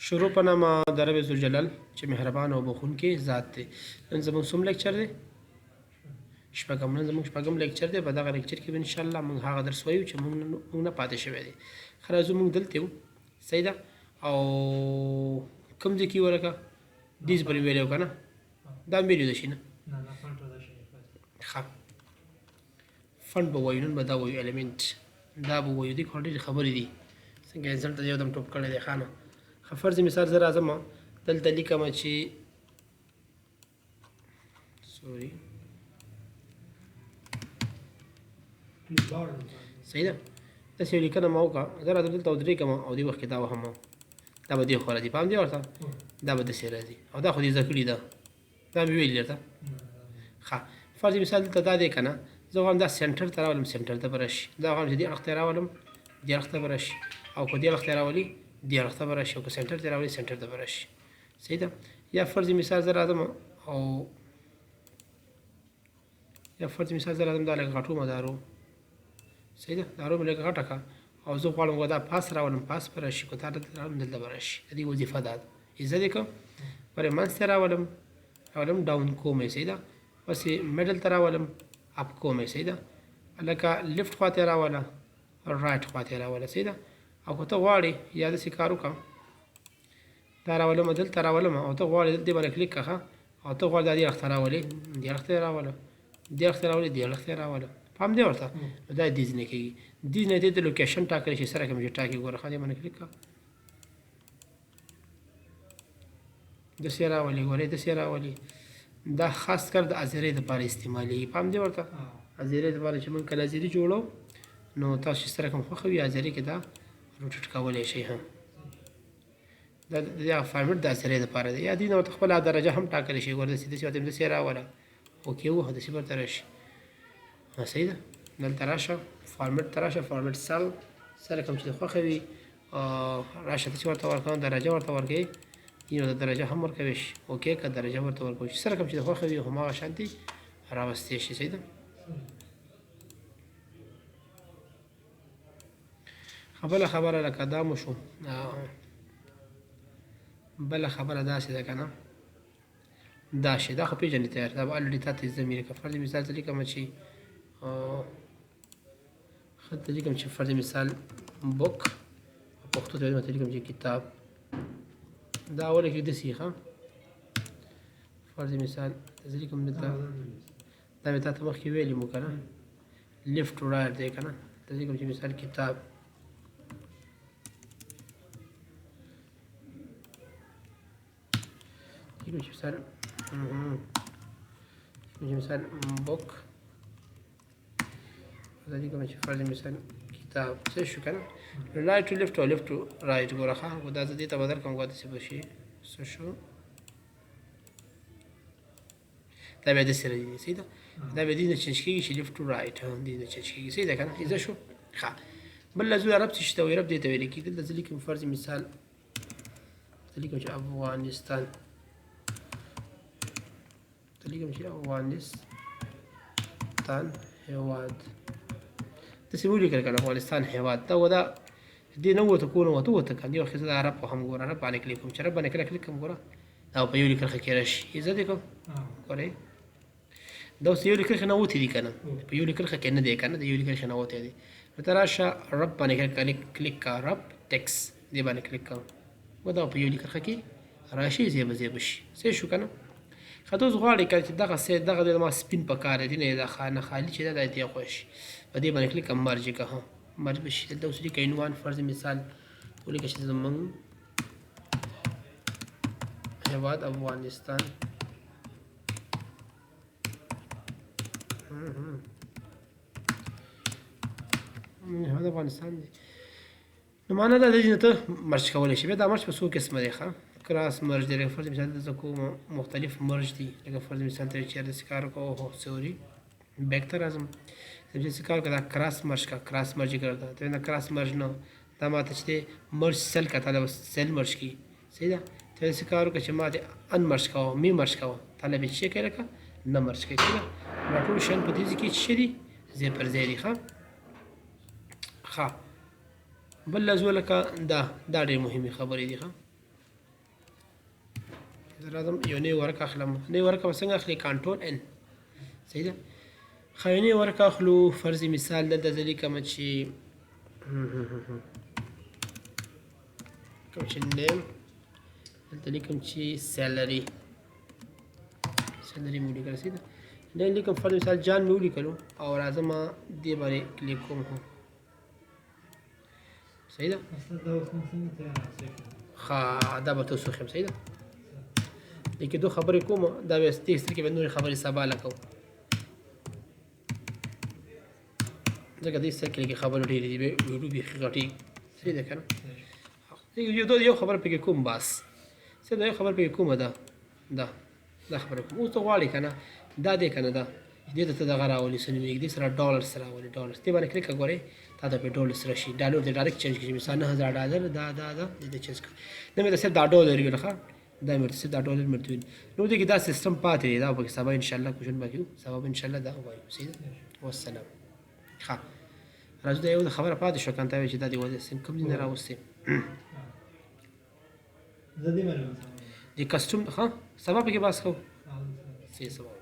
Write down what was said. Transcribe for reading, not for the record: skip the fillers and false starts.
شروع په نامه د رب ذوالجلال چې مهربان او بخښونکی ذات دی. نن زموږ څوم لیکچر دی؟ شپږم. نن زموږ شپږم لیکچر دی. په دغه لیکچر کې به ان شاء الله موږ هغه درس وایو چې موږ نه پاتې شوی دی. ښه راځو، موږ دلته یو، صحیح ده؟ او کوم ځای کې ورکه دیس پرې ویلی که نه؟ دا هم ویلي د شي نه؟ ښه فنډ به وایو، نن به دا وایو، الیمنټ دا به وایو. دې خو ډېرې خبرې دي، څنګه انسان ته یو دم ټوپ کړی دی خانه. ښه فرض مثال زه راځم دلته لیکم چې سوري، صحیح ده، داسې یو لیکنه ما وکړه. زه راځم دلته ودرېږم او دې وخت کې دا وهم، دا به دې خوا راځي، پام دی ورته، دا به داسې راځي. او دا خو دې زده کړي ده، دا مې ویلي درته. ښه فرض مثال دلته دا دی که نه، زه غواړم دا سنټر ته راولم، سنټر ته به راشي. دا غواړم چې دې اړخ ته راولم، دې اړخ ته به راشي. او که دې اړخ ته راولي، دې اړخ ته به راشي. او که سنټر ته راولي، سنټر ته به راشي. صحیح ده؟ یا فرض مثال زه راځم او یا فرض مثال زه راځم دا لږ غټوم دا رو، صحیح ده، دا رو مې لږ غټه کړه او زه غواړم دا پاس راولم، پاس به راشي. که دا دلته راولم، دلته به راشي. د دې وظیفه دا ده. زه دې که پرې منځ ته راولم، راولم ډاون کوم یې، صحیح ده. پسې میډل ته راولم، اپ کوم یې، صحیح ده. لکه لیفټ خواته راوله، رایټ خواته راوله، صحیح ده. او که ته غواړې یا داسې کار وکړه، دا راولم، دلته راولم او ته غواړې دلته باندې کلیک کړه او ته غواړې دا دې اړخ ته راولې، دې اړخ ته راوله، دې اړخ ته راولې، دې اړخ ته راوله، پام دی ورته. نو دا دې ځینې کېږي، دې نه دې ته لوکیشن ټاکلی چې سره کوم چې ټاکي. ګوره ښه، دې باندې کلیک کړه، داسې راولي، ګورې داسې راولي. دا خاص کر د ازرې دپاره استعمالېږي، پام دی ورته. ازرې دپاره چې موږ کله ازرې جوړو، نو تاسو چې سره کوم خوښه وي ازرې کې دا روټیټ کولی شئ. هم دا د دې فارمټ د ازرې دپاره دی. یا دې نه ورته خپله درجه هم ټاکلی شي. ګوره داسې داسې ورته داسې راوله، اوکې ووهه، داسې به ورته راشي. صحیح ده. دلته راشه، فارمټ ته راشه، فارمټ سل سره کوم چې خوښه وي راشه، داسې ورته ورکړه، درجه ورته ورکوي، یو د درجه هم ورکوي شي. اوکې که درجه ورته ورکوي چې سره کوم چې خوښه وي هماغه شانتي راوستی شي. صحیح ده. بله خبره لکه دا مو شو. بله خبره داسې ده که نه، دا شی دا خو پېژنې تیار، دا به الریډي تا ته زده مې. لکه فرض مثال زه لیکم چې ښه ته لیکم چې فرض مثال بوک، پښتو ته ورته لیکم چې کتاب. دا اوله کې داسې ښه فرض مثال زه لیکم دلته، دا مې تا ته مخکې ویلي مو که نه، لیفټ ټو رایټ دی که نه. ته لیکم چې مثال کتاب، لیکم چې مثال، لیکم چې مثال بوک، دا لیکم چې فرض مثال کتاب. څه شو که نه، رایټ ټو لیفټ او لیفټ ټو رایټ. ګوره ښه، دا زه دې ته بدل کړم، ګوره داسې به شي. څه شو؟ دا بیا داسې راځي. صحیح ده. دا بیا دې نه چینج کېږي چې لیفټ ټو رایټ، دې نه چینج کېږي. صحیح ده که نه؟ زه شو. ښه بل لزو عرب څه شته وایي، رب دې ته ویل کېږي. دلته زه لیکم فرض مثال، زه لیکم چې افغانستان، زه لیکم چې افغانستان هېواد، داسې ولیکل که نه، افغانستان هېواد. دا ودا دې نه وته کو نه وته وته که نه. یو خو زه د عرب هم ګوره، عرب باندې کلیک کوم، چې عرب باندې کله کلیک کوم، ګوره دا په یو لیکل کې راشي. زه دې کوم ګورې دا اوس یو لیکل نه وتی دي که نه، په یو لیکل کې نه دی که نه، د یو لیکل نه وتی دی. نو ته راشه رب باندې کلیک کلیک کا، رب ټیکس دې باندې کلیک کا، و دا په یو لیکل کې راشي، زی به زی به شي. څه شو که نه؟ ښه ته اوس غواړې که چې دغه څه دغه د ما سپین په کار دی نه، دا خانه خالي چې ده دا دې خوښ شي، په دې باندې کلیک کوم، مرج که ها مرج به شي. دلته اوس لیکه عنوان، فرض مثال ولیکه چې زمونږ هېواد افغانستان، هېواد افغانستان دی. نو معنا دا دی چې ته مرج کولی شې. بیا دا مرج په څو قسمه دی؟ ښه کراس مرج دی، لکه فرض مثال دلته کوم مختلف مرج دي، لکه فرض مثال ته چېرې داسې کار وکړه. اوهو سوري، بیک ته راځم، چې کار وکړه، دا کراس مرج کا، کراس مرج یې کړه. ته نه کراس مرج نه، دا ماته چې دی مرج سیل کا، تا له سیل مرج کړي. صحیح ده. ته داسې کار وکړه چې ما دې ان مرج کوه، می مرج کوه، تا له به چې کوي لکه نه مرج کوي. صحیح ده. دا ټول شیان په دې ځای کې چې دي ځای پر ځای دي. ښه ښه بل لزو لکه دا دا ډېر مهمې خبرې دي. ښه زه راځم یو نوی ورقه اخلم. نوې ورقه به څنګه اخلي؟ کنټرول ان، صحیح ده. ښه، یو نوې ورقه اخلو. فرض مثال دلته زه لیکم چې کوم چې نیم، دلته لیکم چې سیلری، سیلری مې ولیکله، صحیح ده. نیم لیکم، فرض مثال جان مې ولیکلو او راځم دې باندې کلیک کوم. هو، صحیح ده. ښه، دا به تاسو ښیم، صحیح ده. دې کې دوه خبرې کوم، دا به دې سترګې به نورې خبرې سبا لکو، ځکه دې سترګې کې خبرې ډېرې دي، ویډیو بیخي غټي، صحیح ده که نه؟ یو دوه یو خبره پکې کوم، بس څه ده، یو خبره پکې کومه ده، دا دا خبره کوم. اوس ته غواړې که نه، دا دی که نه، دا دې ته ته دغه راولې، څه نومېږي، دې سره ډالر سره راولې، ډالر دې باندې کلیک کړه، ګورې تا ته په ډالر سره شي، ډالر دې ډایرکټ چینج کړي. مثال 9000 ډالر، دا دا دا دې ته چینج کړه. نه مې د صرف دا ډالر ویل، ښه، دا مې ورته صرف دا ډالر مې ورته ویل. نو دې کې دا سیستم پاتې دی، دا به سبا ان شاء الله کوشن باقي، سبا به ان شاء الله دا وایو، صحیح ده. والسلام. ښه، راځو، دا یو خبره پاتې شوه که نه، چې دا دې وضع څنګه کوم ځای نه راوستې؟ زه دې باندې د کسټم. ښه، سبا پکې بحث کوو، صحیح، سبا.